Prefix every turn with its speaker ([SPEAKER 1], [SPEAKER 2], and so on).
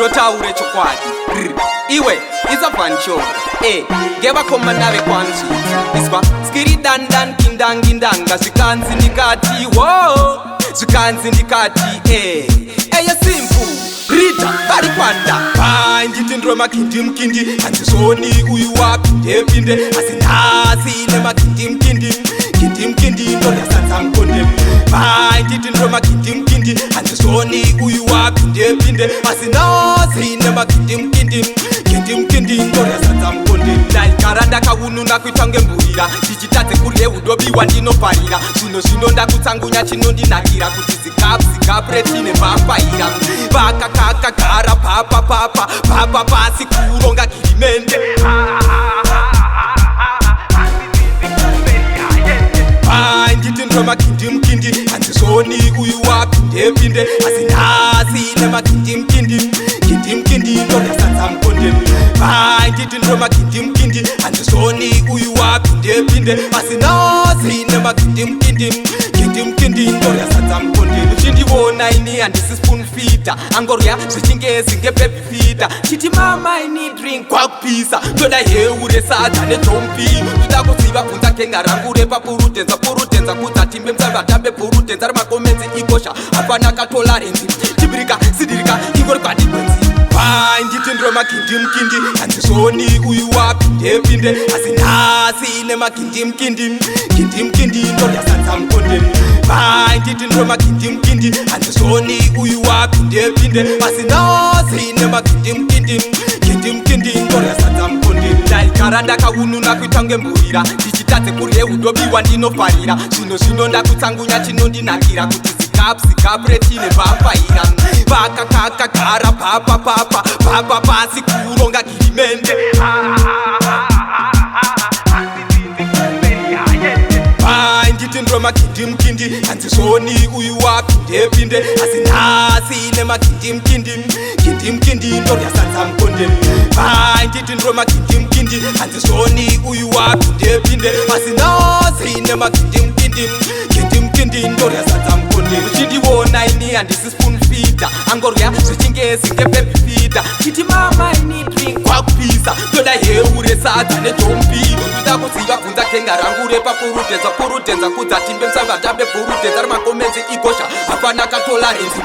[SPEAKER 1] Ndiro taure chokwadi. Rr. Iwe isabvanchonga e ngevakomana vekwanzviti izwa skiridandan kindangindanga zvikanzi ndikati wo, zvikanzi ndikati e eye simple rita vari kwanda. Panditi ndiro makindimukindi, handizvoni uyu wapindepinde, asi nhasi nemakindimukindi kindimukindi ndorya sadza mukonde. Panditi ndiro makindimukindi, handizvoni uyu wapindepinde, asi nhasi nemakindimukindi kindimukindi ndorya sadza mukonde. Ndaigara ndakaununa kuita ngemburira, ndichitadze kurye udobiwa ndinofarira. Zvino zvino ndakutsangunya chinondinakira kuti zikapu zikapu retine papaira vakakakagara papa papa papa pasi kuronga girimende. Panditi ndiro makindimukindi, handizvoni uyu wapindepinde, asi nhasi nemakindimukindi kindimukindi ndorya sadza mukonde. Panditi ndiro makindimukindi, handizvoni uyu wapindepinde, asi nhasi nemakindimukindi kindimukindi ndorya sadza mukonde. Uchindiona ini handisi spoon feeder, angorya zvechingezi ngebaby feeder. Chiti mama I need drink kwakupisa, toda heu resadza nejompi. Toda kuziva bvunza genga rangu repapurudenza purudenza kudza timbe musavatambe purudenza remakomenzi ikosha hapana katolerance tibirika sidirika ingori kwadigwenzi. Panditi ndiro makindimukindi, handizvoni uyu wapindepinde, asi nhasi nemakindimukindi kindimukindi ndorya sadza mukonde. Panditi ndiro makindimukindi, handizvoni uyu wapindepinde, asi nhasi nemakindimukindi kindimukindi ndorya sadza mukonde. Ndaigara ndakaununa kuita ngemburira, ndichitadze kurye udobiwa ndinofarira. Zvino zvino ndakutsangunya chinondinakira kuti zikapu zikapu retine papaira vakakakagara papa papa papa pasi kuronga girimende. Panditi ndiro makindimukindi, handizvoni uyu wapindepinde, asi nhasi nemakindimukindi kindimukindi ndorya sadza mukonde. Panditi ndiro makindimukindi, handizvoni uyu wapindepinde, asi nhasi nemakindimukindi kindimukindi ndorya sadza mukonde. Uchindiona ini handisi spoon feeder, angorya zvechingezi ngebaby feeder. Chiti mama I need drink kwakupisa, toda heu resadza nejompi. Toda kuziva bvunza genga rangu repapurudenza purudenza kudza timbe musangatambe purudenza remakomenzi ikosha hapana katolerance.